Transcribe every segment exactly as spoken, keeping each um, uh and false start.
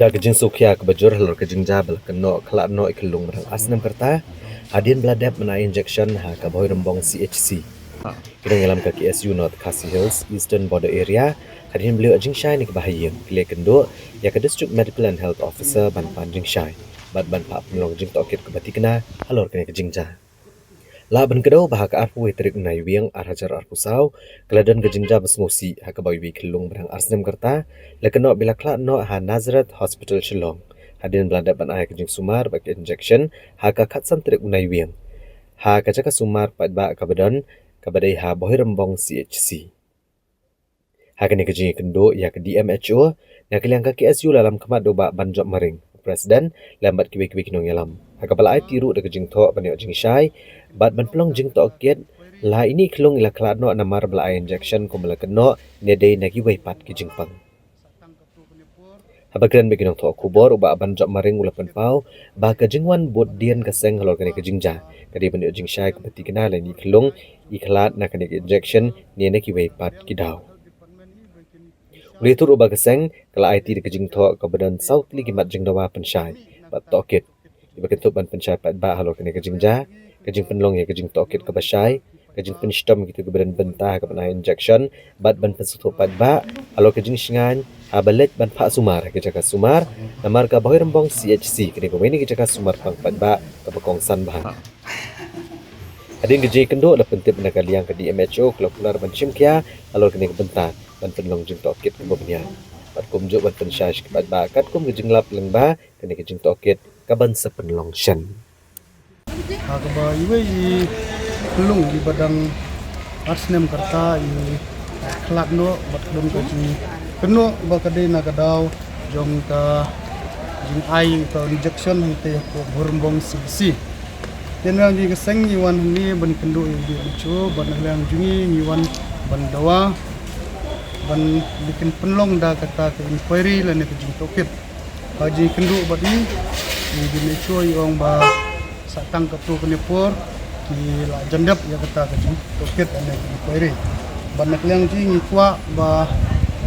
Ka jingsngewkhia kaba jur halor ka jingjia ba la kynnoh khlad noh ïa ki khyllung ba dang ar snem ka rta hadien ba la dep ban ai injection ha ka Bhoirymbong C H C. Ki nongïalam ka K S U North Khasi Hills Eastern Border Area hadien ba la ïoh jingshai na kiba ha ïing, ki la kynduh ïa ka District Medical and Health Officer ban pan jingshai bad ban phah pynlong jingtohkit kaba thikna halor kane ka jingjia. Lah ban kdew ba ha ka arphew tarik u Naiwieng ar hajar arphew saw ka la don ka jingjia ba sngewsih ha kaba iwei i khyllung ba dang ar snem ka rta la kynnoh ba la khlad noh ha Nazareth Hospital Shillong hadien ba la dep ban ai ka jingsumar bad ka injection ha ka khatsan tarik u Naiwieng ha ka jaka sumar paidbah kaba don kaba dei ha Bhoirymbong C H C. Ha kane ka jingïakynduh ïa ka D M H O, na ka liang ka K S U la lam khmat da u Bah Banjop Maring, President, lem bad kiwei kiwei ki nongïalam. Ha kaba la aiti ruh da ka jingthoh ban ïoh jingshai bad ban pynlong jingtohkit, la ine i khyllung i la khlad noh namar ba la ai injection kumba la kynnoh ne dei na kiwei pat ki jingpang. Haba kren bad ki nongthoh khubor, u Bah Banjop Maring u la pynpaw ba ka jingwan bud dien ka seng halor kane ka jingjia ka dei ban ïoh jingshai kaba thikna lane i khyllung i khlad na kane ka injection ne na kiwei pat ki daw. U la ïathuh ruh ba ka seng ka la aiti da ka jingthoh kaba don saw tylli ki mat jingdawa pynshai bad tohkit. Iba kynthup ban pynshai paidbah halor kane ka jingjia, ka jingpynlong ïa ka jingtohkit kaba shai, ka jingpynshitom ïa kito kiba don bynta ha kaba ai injection bad ban pynsngewthuh paidbah halor ka jingshngaiñ haba leit ban phah sumar ha ki jaka sumar namar ka Bhoirymbong C H C ka dei kawei na ki jaka sumar pang paidbah kaba kongsan bha. Hadien ka jingïakynduh la pyntip na ka liang ka D M H O ka la kular ban shim khia halor kane ka bynta ban pynlong jingtohkit kaba bniah bad kumjuh ban pynshai sha ki paidbah katkum ka jinglap lyngba kane ka jingtohkit kaban sa pynlong shen. Ha kaba iwei i khyllung iba dang ar snem ka rta i khlad noh bad ka don ka jingkynnoh ba ka dei na ka daw jong ka jingai ka injection hangtei hapoh Bhoirymbong C H C. Te na ka liang jong ka seng ngi wan hangne ban kynduh ïa u D M H O bad na ka liang jong ngi ngi wan ban dawa ban pynlong da kata ka inquiry lane ka jingtohkit. Ba jingkynduh bad i, i D M H O i ong ba sa tang katto katne por ki la jan dep ïa kata ka jingtohkit lane ka inquiry. Bad na ka liang jong ngi ngi kwah ba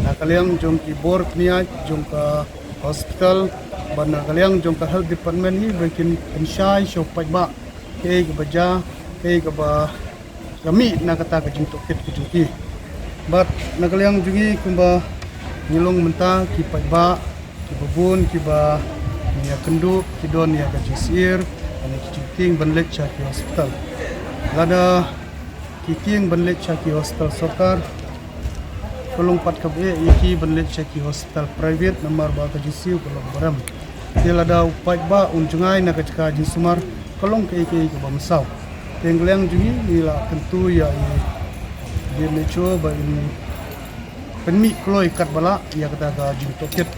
na ka liang jong ki bor pynïaid jong ka hospital bad na ka liang jong ka health department hi ba kin pynshai sha u paidbah kaei kaba jia, kaei kaba ka mih na kata ka jingtohkit ka jong ki. Bad na ka liang jong ngi kumba ngi long mynta ki paidbah kiba bun kiba ngi ïakynduh ki don ïa ka jingsyier lane ki jingtieng ban leit sha ki hospital. Lada ki tieng ban leit sha ki hospital sorkar ka long pat kaba eh ïa ki ban leit sha ki hospital private namar ba ka jingsiew ka long ba rem. Te lada u paidbah un jngai na ka jaka jingsumar ka long kaei kaei kaba mynsaw. Te na ka liang jong ngi ngi la kyntu ïa i D M H O ba in pynmih kloi katba lah ïa kata ka jingtohkit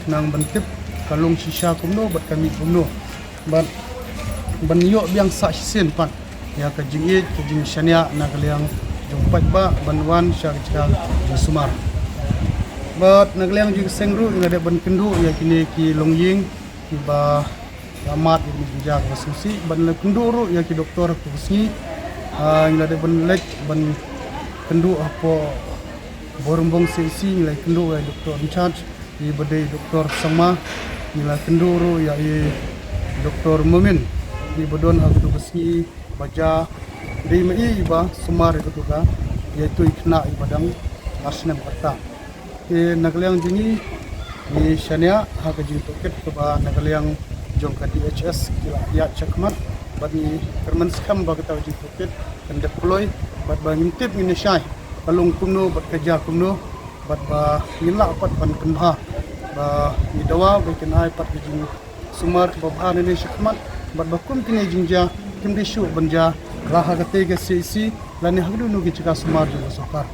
khnang ban tip ka long shisha kumno bad ka mih kumno. Bad ban ïoh biang sah shisien pat ïa ka jingïeit ka jingshaniah na ka liang jong u paidbah ban wan sha ka jaka jingsumar. Bad na ka liang jong ka seng ruh ngi la dep ban kynduh ïa kine ki longïing kiba la mad ïa kine ki jingjia kaba sngewsih bad ngi la kynduh ruh ïa ki doktor kaba sngi. Ah, ngi la dep ban leit ban kynduh hapoh Bhoirymbong C H C ngi la kynduh ïa doktor in charge. Iba dei Doktor Sangma, ngi la kynduh ruh ïa i Doktor Momin, iba don ha kato ka sngi ba jia, dei ma i iba sumar ïa kato ka, ïa itu i khynnah iba dang ar snem ka rta. Te na ka liang jong ngi, ngi shaniah ha ka jingtohkit kaba na ka liang jong ka D H S ki la ïaid shakhmat, bad ngi kyrmen skhem ba kata ka jingtohkit kan dep kloi, bad ba ngim tip ngin ïa shai ka long kumno bad ka jia kumno. Bad ba ngin lah pat ban kynbha ba ngi dawa ba kin ai pat ka jingsumar kaba bha nangne shakhmat bad ba kum kine jingjia kim dei shuh ban jia la ha katei ka C H C lane ha kano kano ki jaka sumar jong ka sorkar.